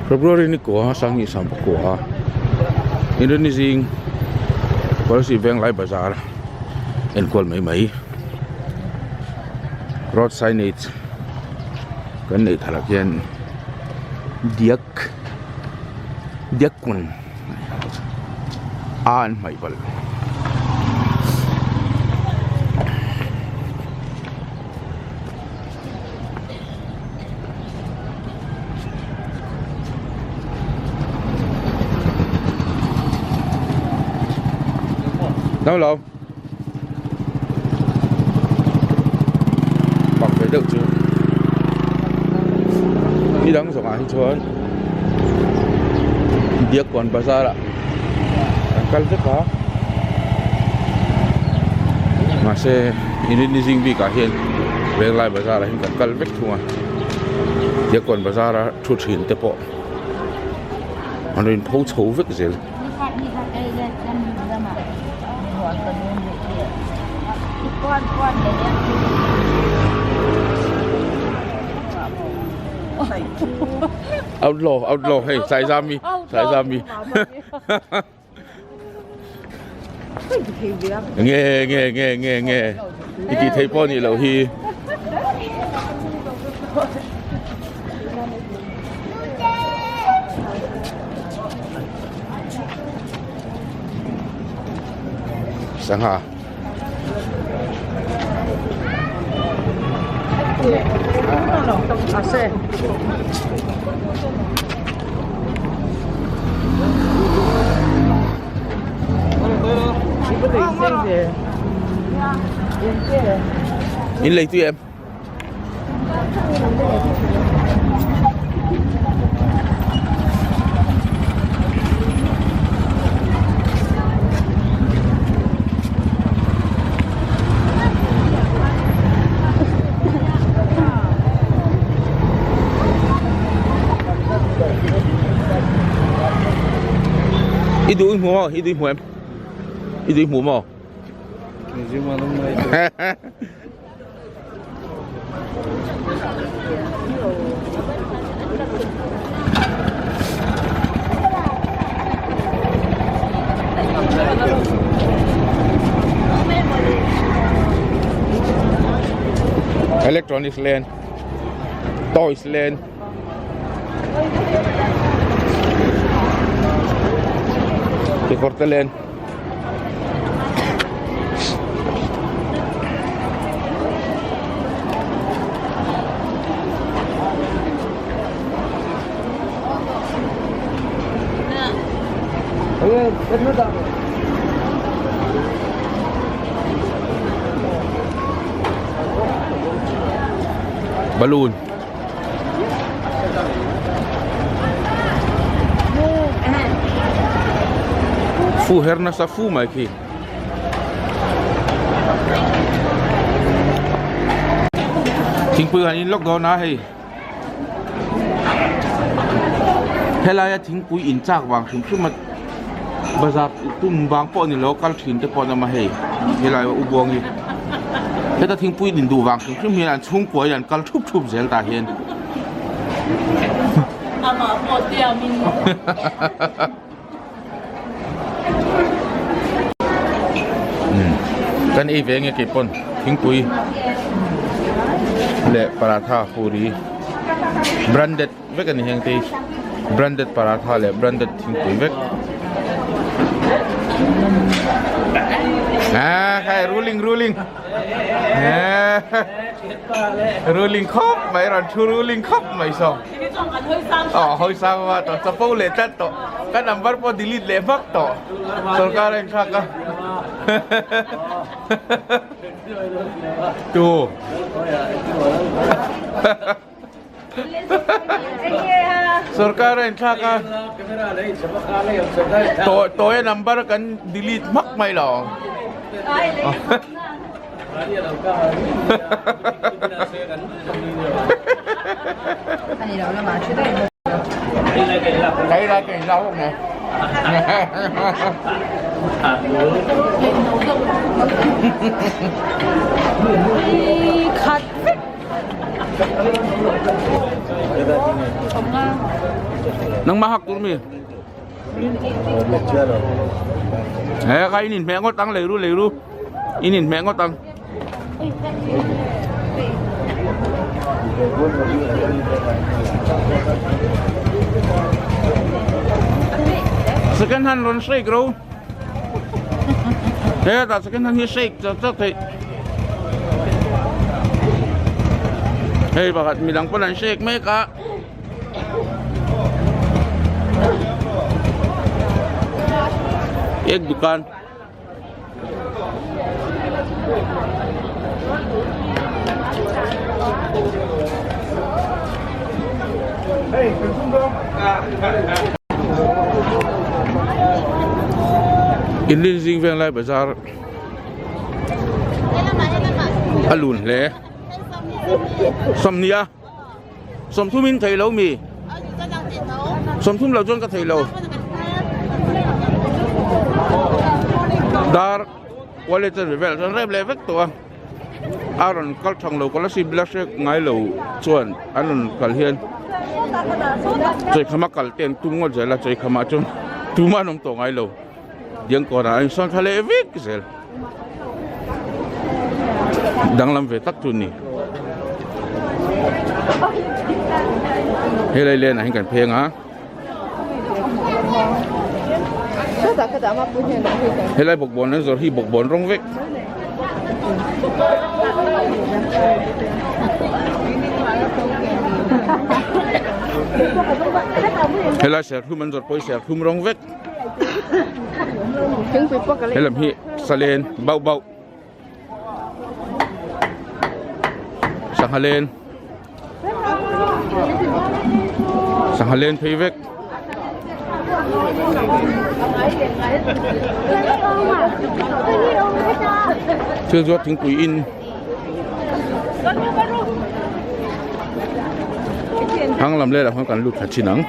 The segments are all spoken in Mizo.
February ni kua sanghnih sam pakua inrinni zing Kolasib Venglai bazar enkual mai mai road signage kan neih thalak hian diak diak kun a an hmaih palh. Đâu lâu Bak ve deuh chu Ni dang zawngah hi chuan Biakkawn bazar ah kan kal vek a mahse inrinni zing bikah hian Venglai bazar ah hian kan kal vek thung a Biakkawn bazar a thu thin te pawh an rawn pho chho vek zel. Outlaw outlaw hei Saizami Saizami nge nge nge nge nge i tih theih pawh nih loh hi sangha In lei tui em? I duh i hmu maw? I duh i hmu em? I duh i hmu maw? Electronics land, toys land. Kekawr te land. Balloon. Fu her nasa fu mai khi. Thingpui han in lawk dawn a hei. Helaia thingpui in chak vang hrim hrim a bazar tum vang pawh ni lo kal thin te pawh an awm a hei helai a u buang hi heta thingpui in duh vang hrim hrim hian an chhungkua in an kal thup thup zel tah hian. Amah pawh tiam in. Kan ei ve nge keipawn thingpui leh paratha puri branded vek a ni heng te hi branded paratha leh branded thingpui vek ah khai ruling ruling ruling khawp mai rawn thu ruling khawp mai saw. Aw hawi sang a tawh chapo leh tlat tawh ka number pawh delete leh hmak tawh sorkar a inthlak a tu sorkar a inthlak a tawi tawi a number kan delete hmak mai lo. Đây là cái rau nè. Nangmah hak tur mi. He ka in inhmeh ngawt ang lei ru lei ru. In inhmeh ngawt ang. Second hand rawn shake ro. He ta second hand hi shake chak chak thei. Hei pakhat midang pawn an shake mek a. Ek dukan. Inlin zing veng lai bazar a lun hle sawmhnih a sawmthum in thei lo mi sawmthum lo chuan ka thei lo dar wallet a ri vel chuan rem leh vek tawh a a rawn kal thang lo scholarship la hrek ngai lo chuan an rawn kal hian chawihkhama kal te an tum ngawt zel a chawihkhamah chuan tumah an awm tawh ngai lo. Diangkawnah an insawn thla leh vek zel. Danglam ve tak chu ni. Helai len ah hian kan pheng a. Helai bawkbawn an zawrh hi bawkbawn rawng vek. Helai serthlum an zawrh pawh hi serthlum rawng vek. Helam hi salen bauh bauh sangha len sangha len phei vek thil zuar thingpui in Thang lam lehlam khan kan lut thla thin ang.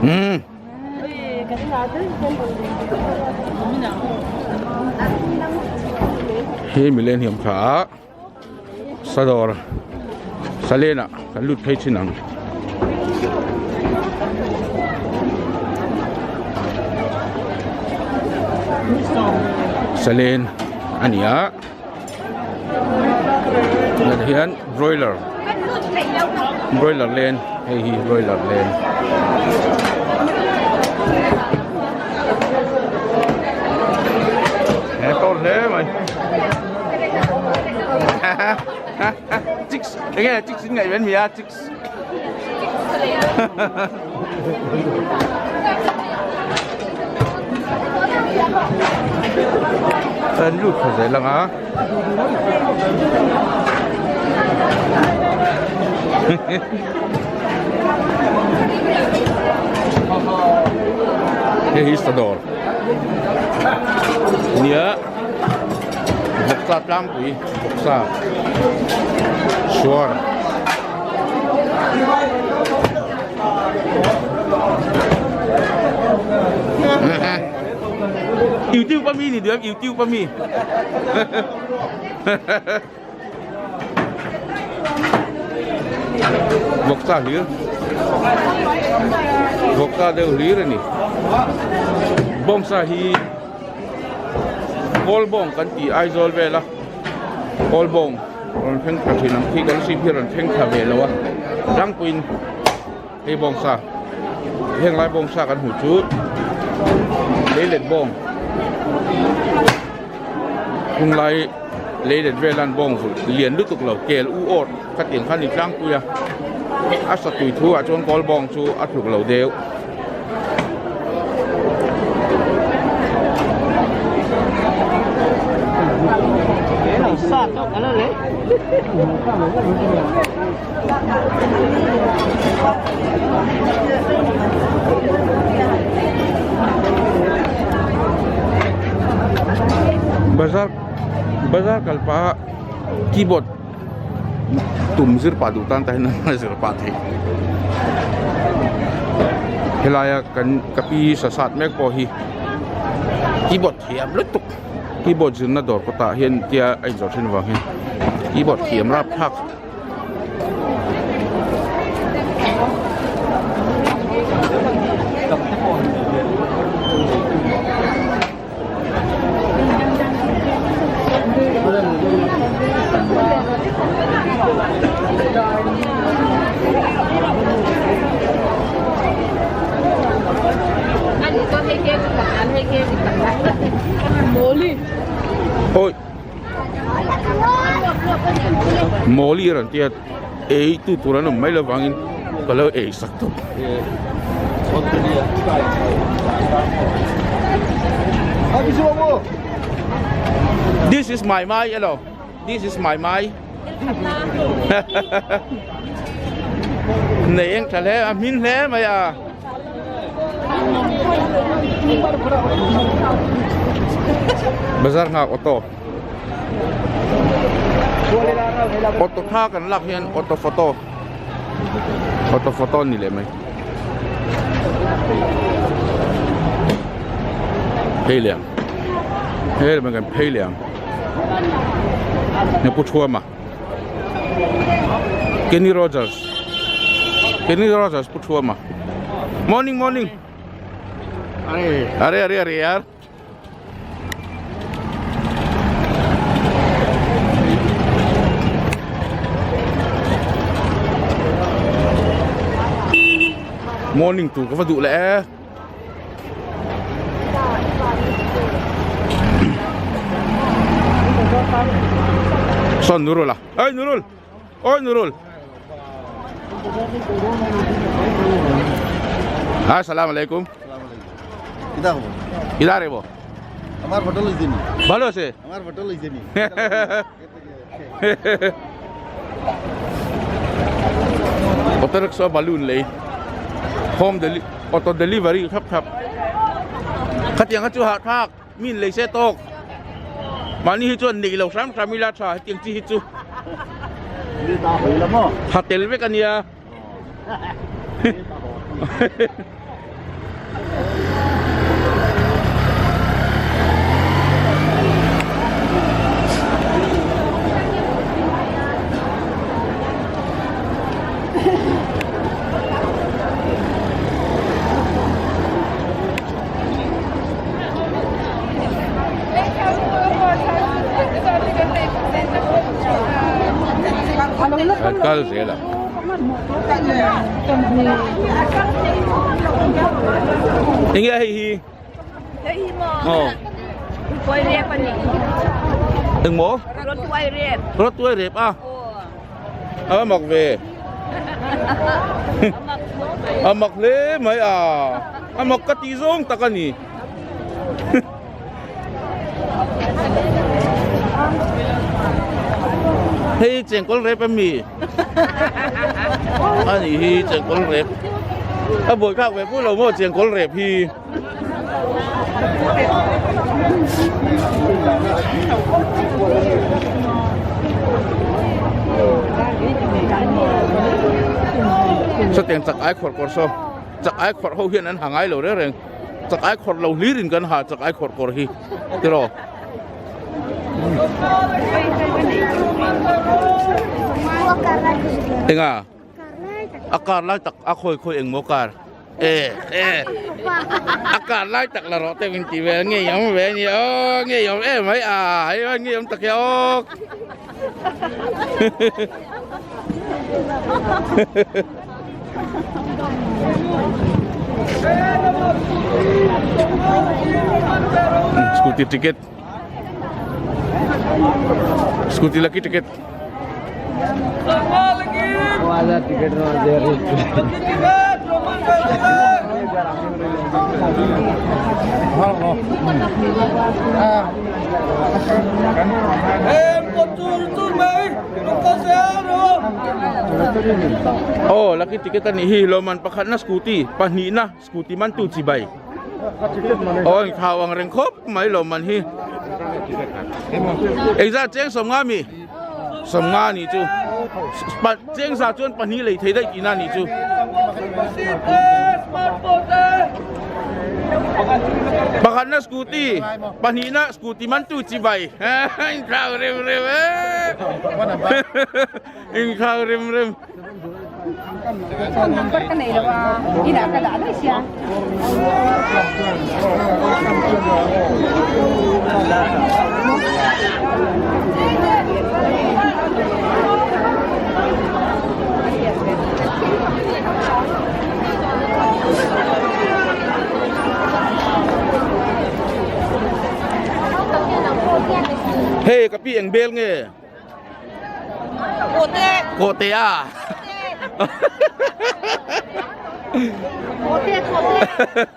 Hmm. Hi millennium kha Sadawr Salen ah kan lut phei thin ang. Salen a ni a tunah hian broiler broiler len hei hi broiler len. He to hle mai. Chicks, enge chicks in ngaih ven mi a chicks. An lut kha zel ang a. Hei hi Sadawr. Nia. Vawksa tlangpui vawksa suar YouTube a mi ni duh em YouTube a mi vawksa hlir vawksa deuh hlir a ni bawngsa hi. Kawlbawng kan tih Aizawl vela Kawlbawng rawn thleng thla thin ang khi kan sip hi rawn thleng thla ve lo a tlangpuiin hei bawngsa heng lai bawngsa kan hmuh chu leilet bawng hung lai leilet vela an bawng vulh lian lutuk lo kel u awt khatiang khan a ni tlangpui a a satui thu ah chuan kawlbawng chu a tluk lo deuh. Bazar bazar kal pah keyboard. Tum zir pah duh tan tah hian a zir pah theih. Helaia kan ka pi sasat mek pawh hi keyboard thiam lutuk keyboard zirna dawr kawtah hian tia a inzawrh thin avang hian keyboard thiam rapthlak. Ôi Mawli rawn tia ei tu tur an awm mai lo vangin ka lo ei sak tawp. This is my mai elo This is my mai Nei eng tha hle a hmin hle mai a. Bazar nghak auto Auto tha kan lak hian auto photo Auto photo ni leh mai Phei leh ang Hei leh kan phei leh ang Hei pu Thuama Kenny Rogers Kenny Rogers pu Thuama Morning morning Are are are yaar Morning tur ka va duh leh e. Sawn Nurul a. Oi Nurul. Oi Nurul. Assalamu alaikum. কিদা রে বো আমার hotel হইছে নি ভালো আছে আমার হোটেল হইছে নি Auto rickshaw balloon lei home deli auto delivery thap thap khatiang kha chu hah thlak mi in lei se tawk mahni hi chuan neih lo hram hram ila tha hetiang chi hi chu tha tel vek ania. Kal zel a. Enge hei hi? Hei hi maw? Aw. Tuai rep a ni. Eng maw? Rawtuai rep. Rawtuai rep a? Aw. A mak ve. A mak hle mai a. A mak ka tih zawng tak a ni. Hei chengkawl rep a mi a nih hi chengkawl rep a buai thlak ve pawh lo maw chengkawl rep hi. Sawtiang chak ai khawrh kawr saw chak ai khawrh ho hian an ha ngai lo reng reng. Chak ai khawrh lo hlir in kan ha chak ai khawrh kawr hi tiraw. Enga a kar lai tak a khawi khawi eng maw kar e e a kar lai tak la rawh te min ti ve ngei awm ve a ni aw ngei awm em mai a hei ngei awm tak hi aw. Scooty ticket scooty lucky ticket Aw lucky ticket a nih hi lawmman pakhatna scooty pahnihna scooty man tu chi bai aw inthau ang reng khawp mai lawmman hi engzat cheng sawmnga mi sawmnga a nih chu. Cheng za chuan pahnih lei thei daih tihna a nih chu. Pakhatna scooty, pahnihna scooty man tu chi bai. Inthlau rem rem e. Inthlau rem rem. Phone number ka nei lo a, inah ka dah daih sia. Hei ka pi eng bel nge? Kawhte. Kawhte a. Kawhte, kawhte.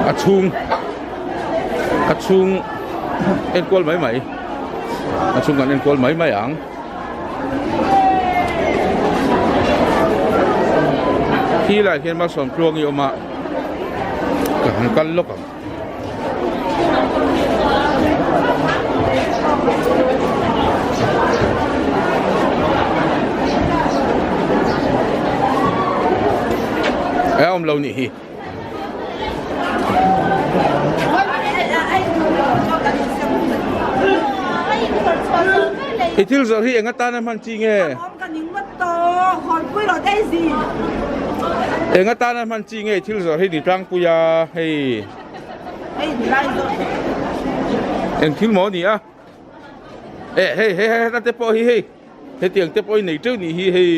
A chhung a chhung enkual mai mai a chhung kan enkual mai mai ang khi lai hian malsawm tluang hi a awm a ka han kal lawk ang. A awm lo nih hi. I thil zawrh hi eng atana hman chi nge? Eng atana hman chi nge thil zawrh hi ni tlangpui a hei eng thil maw ni a eh hei hei hei heta te pawh hi hei hetiang te pawh hi nei teuh nih hi hei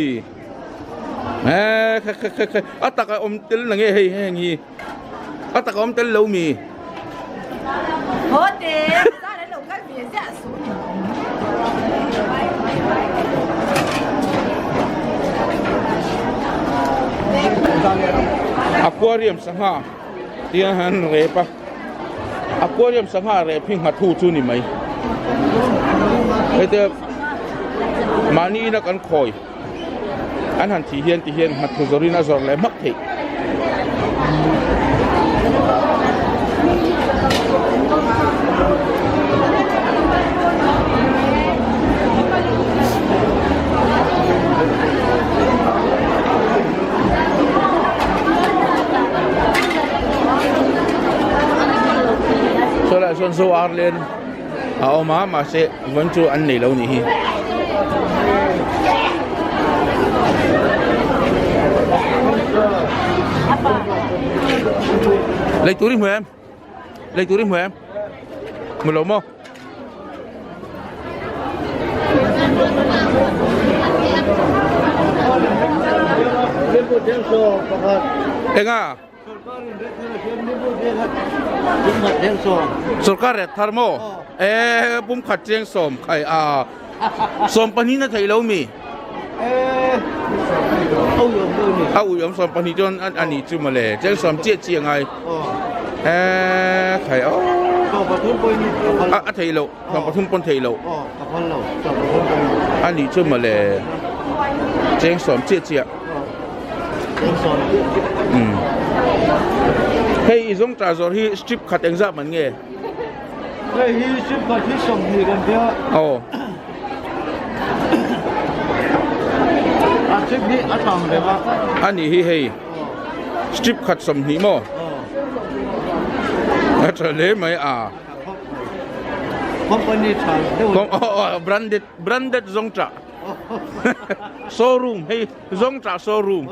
eh kha kha kha kha a taka awm tel na nge hei heng hi a taka awm tel lo mi Aquarium sangha tia han rep a aquarium sangha rep hi nghathu chu ni mai hete mahni ina kan khawi an han thih hian ti hian nghathu zawrhin a zawrh leh hmak theih. Saw lai sawn zo ar len a awm a mahse vawiin chu an nei lo nih hi. Lei tur i hmu em? Lei tur i hmu em? Hmu lo maw? Enga? Sorkar ret thar maw? E pum khat chiang sawm khai a sawm pahnih na thei lo mi? A ui awm sawm pahnih chuan a ni chu mawle chiang sawm chiah chiah ngai e khai aw a thei lo sawm pathum pawn thei lo a ni chu mawle chiang sawm chiah chiah. Hei i zawng tah zawrh hi strip khat engzah man nge? Hei hi strip khat hi 20 kan tia. Aw. A strip hi a tang reng a. A nih hi hei strip khat 20 maw? A tha hle mai a. Company tha deuh. Aw branded branded zawng tah. Showroom hei zawng tah showroom.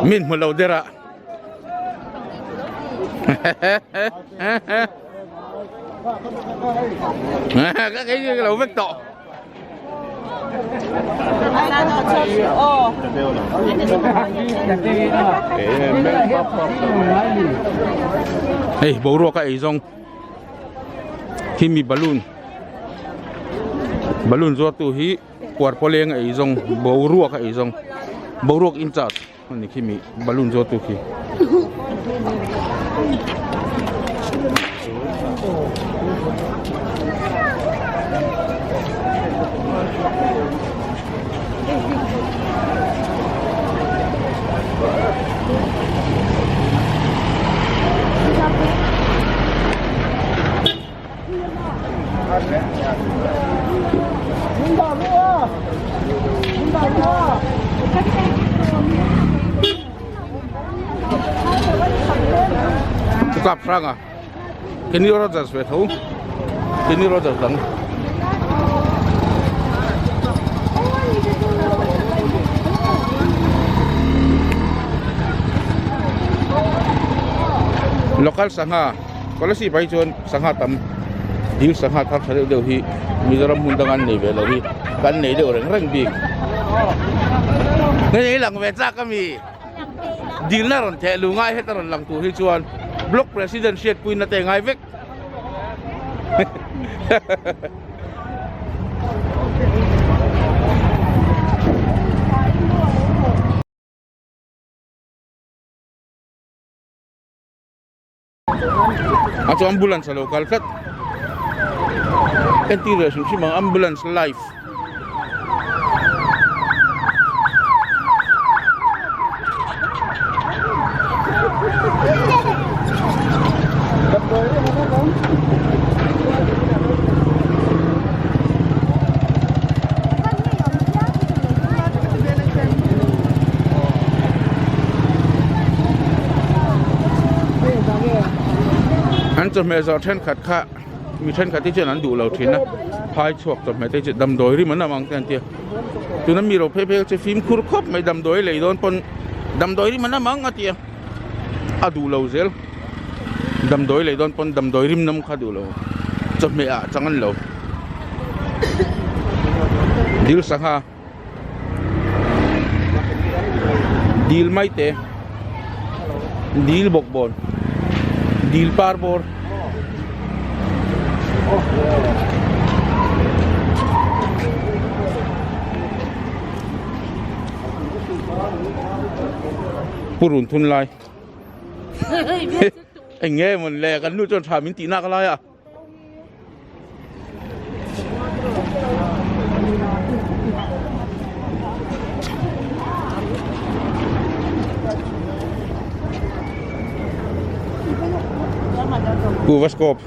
Min hmu lo der a. Các cái lo vek tawh. Hei boruak a ei zawng khi mi balloon balloon zuar tu hi kuar pawleng a ei zawng boruak a ei zawng boruak in charge a ni khi mi balloon zuar tu khi. Kap hrang a Kenny Rogers ve tho Kenny Rogers dang Local sangha Kolasib ah hi chuan sangha tam dil sangha thar tha deuh deuh hi Mizoram hmun danga an nei ve lo hi kan nei deuh reng reng bik. Hei lang ve chak ami dilna rawn theh lu ngai heta rawn lang tur hi chuan block president hriatpuina te ngai vek. A chu ambulance a lo kal tlat entir leh hrim hrim ang ambulance life. An chawhmeh zawh thenkhat kha mi thenkhat hi chuan an duh lo thin a phai chhuak chawhmeh te chu damdawi rim an awm ang te an tia tuna mi ro phei phei chu fimkhur khawp mai damdawi lei dawn pawn damdawi rim an awm ang a tia a duh lo zel damdawi lei dawn pawn damdawi rim nawm kha duh lo chawhmeh ah chang an lo dil sangha. Dil mai te dil bawk bawn dil par bawr purun thun lai eng nge mawn le kan nu chuan tha min tih nak lai a. Kuvaskop.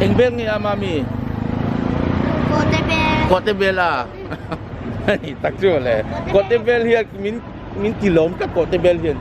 Eng ber nge a mami? Kawte bel a hei tak chu le kawte bel hian min min ti lawm tlat kawte bel hian.